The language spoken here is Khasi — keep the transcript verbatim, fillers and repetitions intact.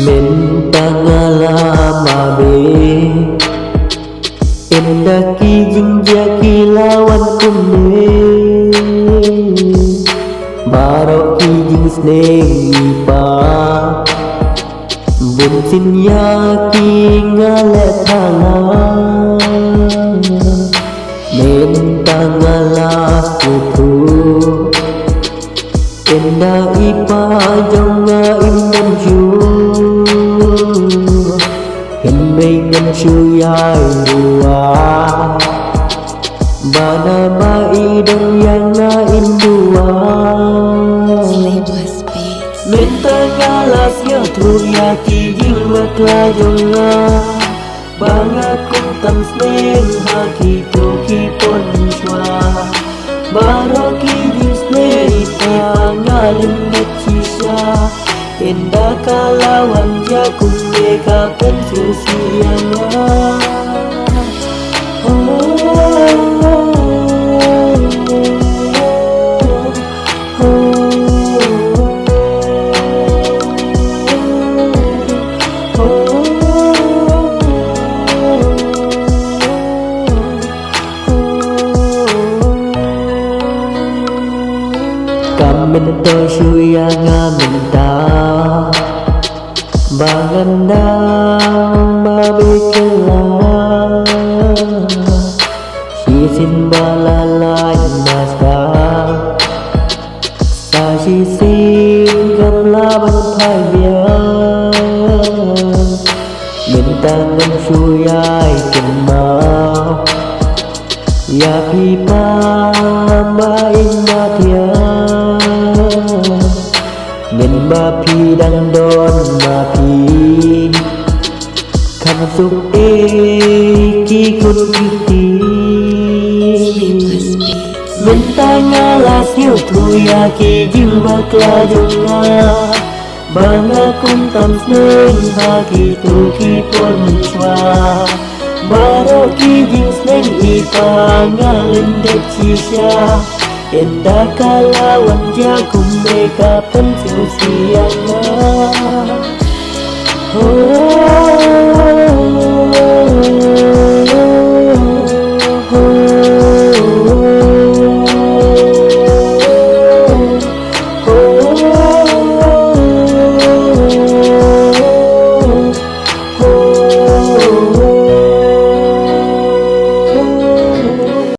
Mynta nga la mabeh, ynda ki jingjia ki la wan kumne. Baroh ki jingsneng i pa, bun sien ïa ki nga leh thala. Mynta nga la sngewthuh, ynda i pa jong nga im nym shuh, hynrei ngam shu ïai duwai. Ba na ba i don ïa nga im duwai. Mynta nga la sngewthuh ïa ki jingbakla jong nga, ba nga kongsan sneng ha kito ki por mynshuwa. Baroh ki jingsneng i pa nga lyndet shisha. Ynda ka la wan jia kumne ka pynsngewsih ïa nga. Oh, oh, oh, oh. Kam myntoi shuh ïa nga mynta, ba ngan dang mabeh kylla. Shisien ba la lait master, sa shisien kam lah ban phai biang. Mynta ngam shu ïai kynmaw ïa phi pa, ba ïeit ma thiang. Mynba phi dang don ma phi, kham suk ei ki khun ki kti. Mynta nga la sngewthuh ïa ki jingbakla jong nga, ba nga kongsan sneng ha kito ki por mynshuwa. Baroh ki jingsneng i pa nga lyndet shisha. Ynda ka la wan jia kumne ka pynsngewsih ïa nga. Oh, oh, oh, oh.